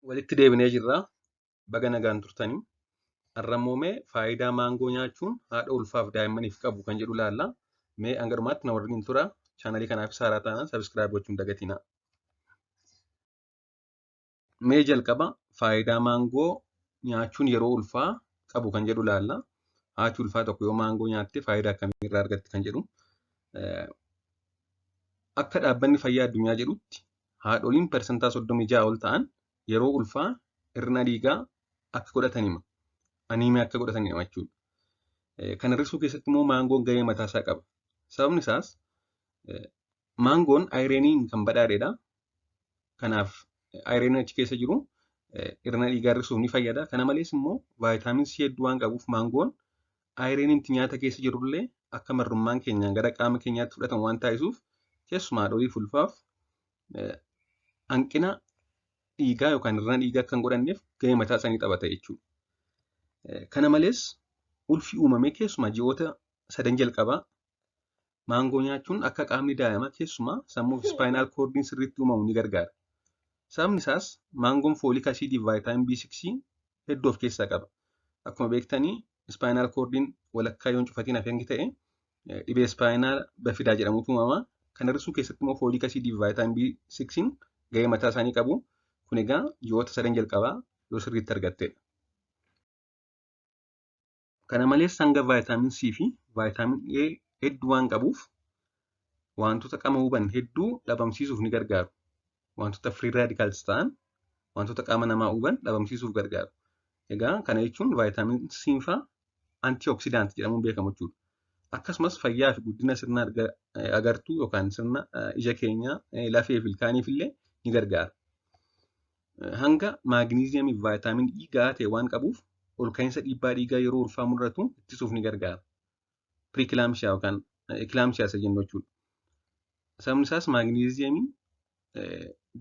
Walitti deebinee jirra. Baga nagaan turtanii. Har'a immoo mee faayidaa maangoo nyaachuun haadha ulfaaf daa'immaniif qabu kan jedhu ilaalla. Mee hanga dhumaatti na waliin tura. Chaanalii kanaafis haaraa taanaan subscribe gochuu hin dagatinaa. Mee jalqaba faayidaa maangoo nyaachuun yeroo ulfaa qabu kan jedhu ilaalla. Haati ulfaa tokko yoo maangoo nyaatte faayidaa akkamii irraa argatti kan jedhu. Akka Dhaabbanni Fayyaa Addunyaa jedhutti haadholiin persentaa 36 ol ta'an yeroo ulfaa hir'ina dhiigaa akka godhatan hima. Aniimii akka godhatan hima jechuudha. Kana hir'isuu keessatti immoo maangoon gahee mataa isaa qaba. Sababni isaas maangoon ayireeniin kan badhaadhedha. Kanaaf ayireeniin achi keessa jiru hir'ina dhiigaa hir'isuuf ni fayyada. Kana malees immoo vaayitaamin C hedduu waan qabuuf maangoon ayireeniin nyaata keessa jirullee akka marrummaan keenyaan gara qaama keenyaatti fudhatamu waan taasisuuf keessumaa haadholii ulfaaf hanqina dhiigaa yookaan hir'ina dhiigaa akka hin godhanneef gahee mataa isaanii taphata jechuudha. Kana malees ulfi uumamee keessumaa ji'oota sadan jalqabaa maangoo nyaachuun akka qaamni daa'imaa keessumaa sammuu fi spinal cordiin sirriitti uumamu ni gargaara. Sababni isaas maangoon folic acidii fi vitamin B6 hedduu of keessaa qaba. Akkuma beektanii spinal cordiin walakkaa yoo hin cufatiin hafe hangi ta'e dhibee spina bifida jedhamutu uumama. Kana hir'isuu keessatti immoo folic acidii fi vitamin B6 gahee mataa isaanii qabu. Kun egaa ji'oota sadan jalqabaa yoo sirriitti argattedha. Kana malees hanga vitamin C fi vitamin A hedduu waan qabuuf wantoota qaama huban hedduu dhabamsiisuuf ni gargaaru. Wantoota free radicals ta'an, wantoota qaama namaa huban dhabamsiisuuf gargaaru. Egaa kana jechuun vitamin C fa'aa antioxidant jedhamuun beekamu jechuudha. Akkasumas fayyaa fi guddina sirna agartuu yookaan sirna ija keenyaa, lafee fi ilkaaniif illee ni gargaara. Hanga maagniiziyamii fi vitamin E gahaa ta'e waan qabuuf ol ka'iinsa dhiibbaa dhiigaa yeroo ulfaa mul'atu ittisuuf ni gargaara. Preeclampsia yookaan eclampsia isa jennu jechuudha. Sababni isaas maagniiziyamiin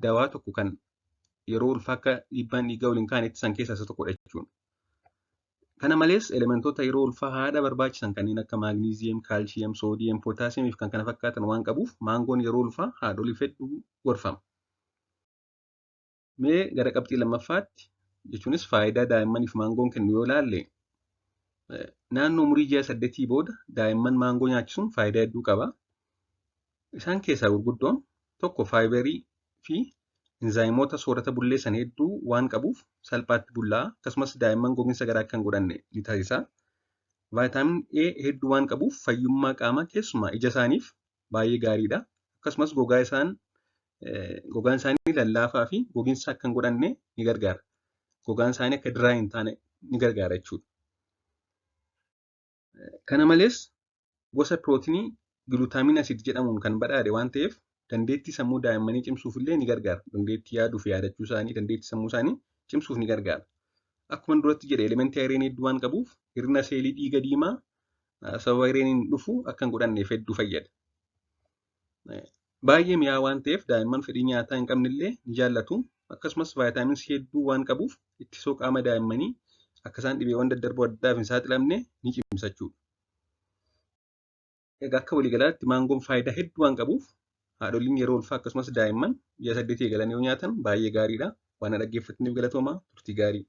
dawaa tokko kan yeroo ulfaa akka dhiibbaan dhiigaa ol hin kaane ittisan keessaa isa tokkodha jechuudha. Kana malees elementoota yeroo ulfaa haadha barbaachisan kanneen akka maagniiziyam, kaalsiyam, soodiyam, pootaasiyamii fi kan kana fakkaatan waan qabuuf maangoon yeroo ulfaa haadholiif hedduu gorfama. Mee gara qabxii lammaffaatti, jechuunis faayidaa daa'immaniif maangoon kennu yoo ilaalle, naannoo umurii ji'a 8 booda daa'imman maangoo nyaachisuun faayidaa hedduu qaba. Isaan keessaa gurguddoon tokko faayibarii fi inzaayimoota soorata bulleessan hedduu waan qabuuf salphaatti bullaa'a. Akkasumas daa'imman gogiinsa garaa akka hin godhanne ni taasisa. Vitamin A hedduu waan qabuuf fayyummaa qaamaa keessumaa ija isaaniif baay'ee gaariidha. Akkasumas gogaan isaanii lallaafaa fi gogiinsa akka hin godhanne ni gargaara. Gogaan isaanii akka dry hin taane ni gargaara jechuudha. Kana malees gosa pirootinii glutamine acid jedhamuun kan badhaadhe waan ta'eef dandeettii sammuu daa'immanii cimsuuf illee ni gargaara. Dandeettii yaaduu fi yaadachuu isaanii, dandeettii sammuu isaanii cimsuuf ni gargaara. Akkuma duratti jedhe elementii iron hedduu waan qabuuf hir'ina seelii dhiiga diimaa sababa ironiin dhufu akka hin godhanneef hedduu fayyada. Baay'ee mi'aa waan ta'eef daa'imman fedhii nyaataa hin qabne illee ni jaallatu. Akkasumas vitamin C hedduu waan qabuuf ittisoo qaama daa'immanii akka isaan dhibeewwan daddarboo adda addaaf hin saaxilamne ni cimsa jechuudha. Egaa akka waliigalaatti maangoon faayidaa hedduu waan qabuuf haadholiin yeroo ulfaa akkasumas daa'imman ji'a 8 eegalan yoo nyaatan baay'ee gaariidha. Waan na dhaggeeffataniif galatoomaa, turtii gaarii.